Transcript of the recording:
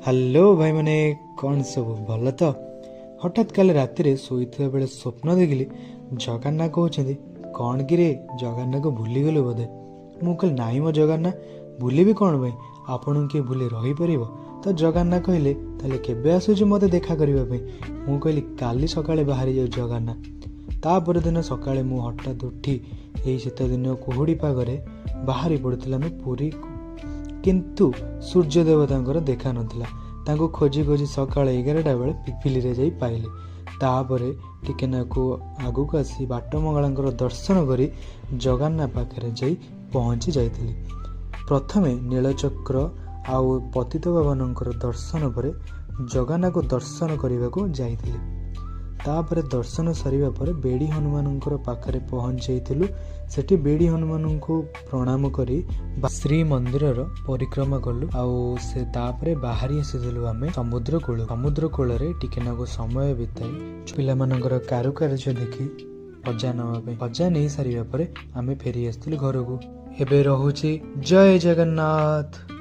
Hello ଭାଇମାନେ, କ'ଣ ସବୁ ଭଲ ତ? ହଠାତ୍ କାଲି ରାତିରେ ଶୋଇଥିବା ବେଳେ ସ୍ୱପ୍ନ ଦେଖିଲି, ଜଗାନା କହୁଛନ୍ତି, "କ'ଣ କିରେ ଜଗାନାକୁ ଭୁଲିଗଲୁ ବୋଧେ?" ମୁଁ କହିଲି, "ନାଇଁ ମୋ ଜଗାନା, ଭୁଲିବି କ'ଣ ପାଇଁ? ଆପଣଙ୍କୁ କିଏ ଭୁଲି ରହିପାରିବ?" ତ ଜଗାନା କହିଲେ, "ତାହେଲେ କେବେ ଆସୁଛୁ ମୋତେ ଦେଖା କରିବା ପାଇଁ?" ମୁଁ କହିଲି, "କାଲି ସକାଳେ ବାହାରି ଯାଉଛି ଜଗାନା।" ତାପର ଦିନ ସକାଳେ ମୁଁ ହଠାତ୍ ଉଠି ଏହି ଶୀତ ଦିନ କୁହୁଡ଼ି ପାଗରେ ବାହାରି ପଡ଼ିଥିଲୁ ଆମେ ପୁରୀକୁ। କିନ୍ତୁ ସୂର୍ଯ୍ୟ ଦେବତାଙ୍କର ଦେଖା ନଥିଲା। ତାଙ୍କୁ ଖୋଜି ଖୋଜି ସକାଳ 11ଟା ବେଳେ ପିପିଲିରେ ଯାଇ ପାଇଲି। ତାପରେ ଟିକେ ନାକୁ ଆଗକୁ ଆସି ବାଟମଙ୍ଗଳାଙ୍କର ଦର୍ଶନ କରି ଜଗାନା ପାଖରେ ଯାଇ ପହଞ୍ଚି ଯାଇଥିଲି। ପ୍ରଥମେ ନୀଳଚକ୍ର ଆଉ ପତିତପାବନଙ୍କର ଦର୍ଶନ ପରେ ଜଗାନାକୁ ଦର୍ଶନ କରିବାକୁ ଯାଇଥିଲି। ତାପରେ ଦର୍ଶନ ସରିବା ପରେ ବେଡ଼ି ହନୁମାନଙ୍କର ପାଖରେ ପହଞ୍ଚାଇଥିଲୁ। ସେଠି ବେଡ଼ି ହନୁମାନଙ୍କୁ ପ୍ରଣାମ କରି ଶ୍ରୀମନ୍ଦିରର ପରିକ୍ରମା କଲୁ। ଆଉ ସେ ତାପରେ ବାହାରି ଆସିଥିଲୁ ଆମେ ସମୁଦ୍ର କୂଳ। ସମୁଦ୍ର କୂଳରେ ଟିକେ ନାକୁ ସମୟ ବିତାଇ, ପିଲାମାନଙ୍କର କାରୁକାର୍ଯ୍ୟ ଦେଖି, ମଜା ନେବା ପାଇଁ, ମଜା ନେଇ ସାରିବା ପରେ ଆମେ ଫେରି ଆସିଥିଲୁ ଘରକୁ। ଏବେ ରହୁଛି। ଜୟ ଜଗନ୍ନାଥ।